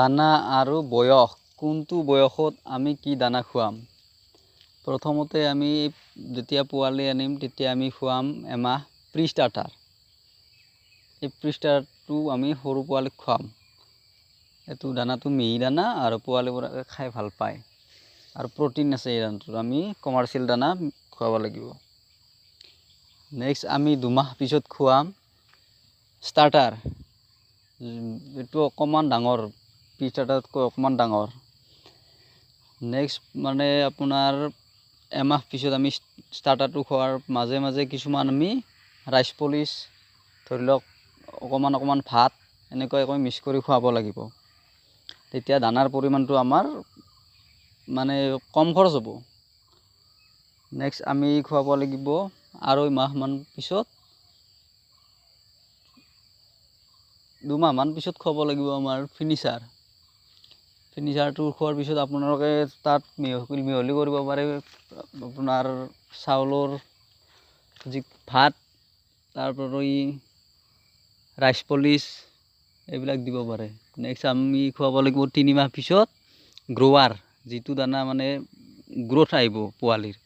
দানা আৰু বয়স, কোনটো বয়সত আমি কি দানা খুৱাম? প্ৰথমতে আমি যেতিয়া পোৱালি আনিম, তেতিয়া আমি খুৱাম এমাহ প্ৰি ষ্টাৰ্টাৰ। এই প্ৰি ষ্টাৰ্টাৰটো আমি সৰু পোৱালিক খুৱাম। এইটো দানাটো মিহি দানা আৰু পোৱালিবোৰে খাই ভাল পায় আৰু প্ৰ'টিন আছে এই দানাটোত। আমি কমাৰ্চিয়েল দানা খুৱাব লাগিব। নেক্সট আমি 2 মাহ পিছত খুৱাম ষ্টাৰ্টাৰ। এইটো অকণমান ডাঙৰ, প্ৰি ষ্টাৰ্টাৰতকৈ অকণমান ডাঙৰ। নেক্সট মানে আপোনাৰ এমাহ পিছত আমি ষ্টাৰ্টাৰটো খোৱাৰ মাজে মাজে কিছুমান আমি ৰাইচ পলিচ, ধৰি লওক অকণমান অকণমান ভাত, এনেকুৱাকৈ মিক্স কৰি খুৱাব লাগিব। তেতিয়া দানাৰ পৰিমাণটো আমাৰ মানে কম খৰচ হ'ব। নেক্সট আমি খুৱাব লাগিব 2.5 মাহমান পিছত, 2 মাহমান পিছত খুৱাব লাগিব আমাৰ ফিনিচাৰ। ফিনিচাৰটো খোৱাৰ পিছত আপোনালোকে তাত মিহলি মিহলি কৰিব পাৰে আপোনাৰ চাউলৰ যি ভাত, তাৰপৰি ৰাইচ পলিচ, এইবিলাক দিব পাৰে। নেক্সট আমি খুৱাব লাগিব 3 মাহ পিছত গ্ৰ'ৱাৰ, যিটো দানা মানে গ্ৰ'থ আহিব পোৱালিৰ,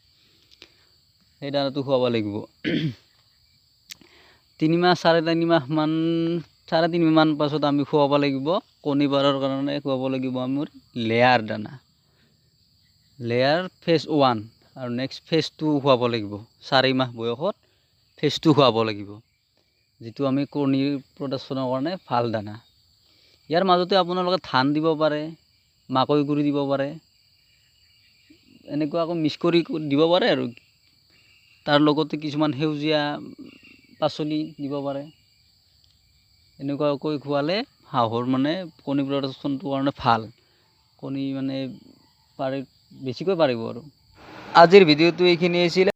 সেই দানাটো খুৱাব লাগিব। 3 মাহ, 3.5 মাহমান, 3.5 মাহমান পাছত আমি খুৱাব লাগিব, কণী পাৰাৰ কাৰণে খুৱাব লাগিব আমাৰ লেয়াৰ দানা, লেয়াৰ ফেজ ওৱান। আৰু নেক্সট ফেজ টু খুৱাব লাগিব, 4 মাহ বয়সত ফেজ টু খুৱাব লাগিব, যিটো আমি কণীৰ প্ৰডাকশ্যনৰ কাৰণে ভাল দানা। ইয়াৰ মাজতে আপোনালোকে ধান দিব পাৰে, মাকৈ গুড়ি দিব পাৰে, এনেকুৱাকৈ মিক্স কৰি দিব পাৰে আৰু তাৰ লগতে কিছুমান সেউজীয়া পাচলি দিব পাৰে। এনেকুৱাকৈ খোৱালে হাঁহৰ মানে কণী প্ৰডাকশ্যনটোৰ কাৰণে ভাল, কণী মানে পাৰে, বেছিকৈ পাৰিব। আৰু আজিৰ ভিডিঅ'টো এইখিনি আছিলে।